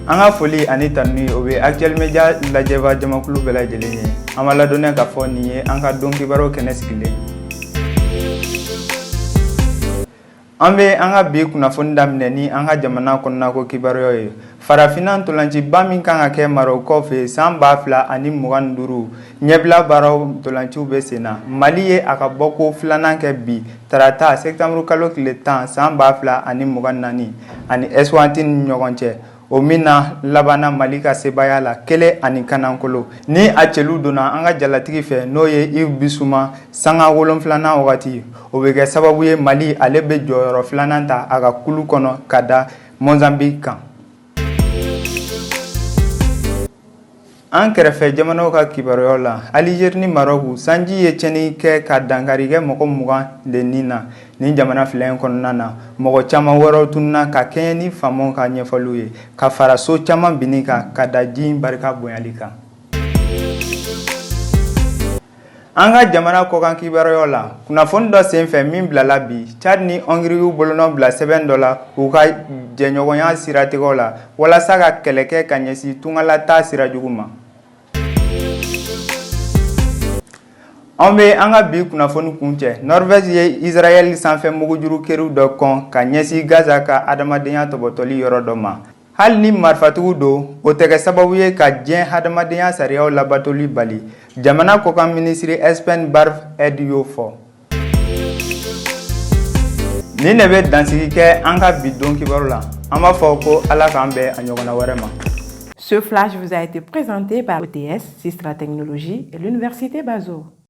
An ka foli ani tanuni, o bɛ Actuel Media lajɛba jamakulu bɛɛ lajɛlen ye. An b'a ladɔnniya k'a fɔ nin ye an ka don kibaruw kɛnɛ sigilen. An bɛ an ka bi kunnafoni daminɛ ni an ka jamana kɔnɔnako kibaruyaw ye. Farafinna ntolanciba min kan ka kɛ Marɔkukaw fɛ san 2025, ɲɛbila baaraw ntolanciw bɛ sen na. Mali ye a ka bɔko filanan kɛ bi tarata sɛtanburukalo kalo tile 10 san 2024 ani Eswatini ni ɲɔgɔn cɛ, o min na labanna Mali ka sebaaya la 1-0, ni a cɛlu donna an ka jalatigi fɛ, n'o ye Yves Bissouma, sanga 7nan wagati. O bɛ kɛ sababu ye, Mali ale bɛ jɔyɔrɔ filanan ta a ka kulu kɔnɔ ka da Mozambique kan. An kɛrɛfɛ jamanaw ka kibaruyaw la, Alizeri ni Marɔku, sanji ye tiɲɛni kɛ ka dankari kɛ mɔgɔ 20 de ni na nin jamana fila in kɔnɔna na. Mɔgɔ caman wɛrɛw tununna ka kɛɲɛ ni faamaw ka ɲɛfɔliw ye, ka fara so caman binni kan ka da ji barika bonyali kan. An ka jamana kɔkan kibaruyaw la, kunnafoni dɔ senfɛ min bilala bi, Tchad ni Hongrie y'u bolonɔ bila sɛbɛn dɔ la u ka jɛɲɔgɔnya siratigɛw la walasa ka kɛlɛ kɛ ka ɲɛsin tungalataa sira jugu ma. An bɛ an ka bi kunnafoni kuncɛ. Norvège ye Israël sanfɛ mugujuru keriw dɔ kɔn ka ɲɛsin Gaza ka adamadenya tɔbɔtɔli yɔrɔ dɔ ma. Hali ni marifatigiw don, o tɛ kɛ sababu ye ka diɲɛ hadamadenya sariyaw labatoli bali, jamana kɔkan minisiri Espen Barth Eide y'o fɔ. Nin de bɛ dansigi kɛ an ka bi don kibaru la. An b'a fɔ ko Ala k'an bɛn a ɲɔgɔnna wɛrɛ ma. Ce flash vous a été présenté par OTS, Sistra Technologies et l'Université Bazo.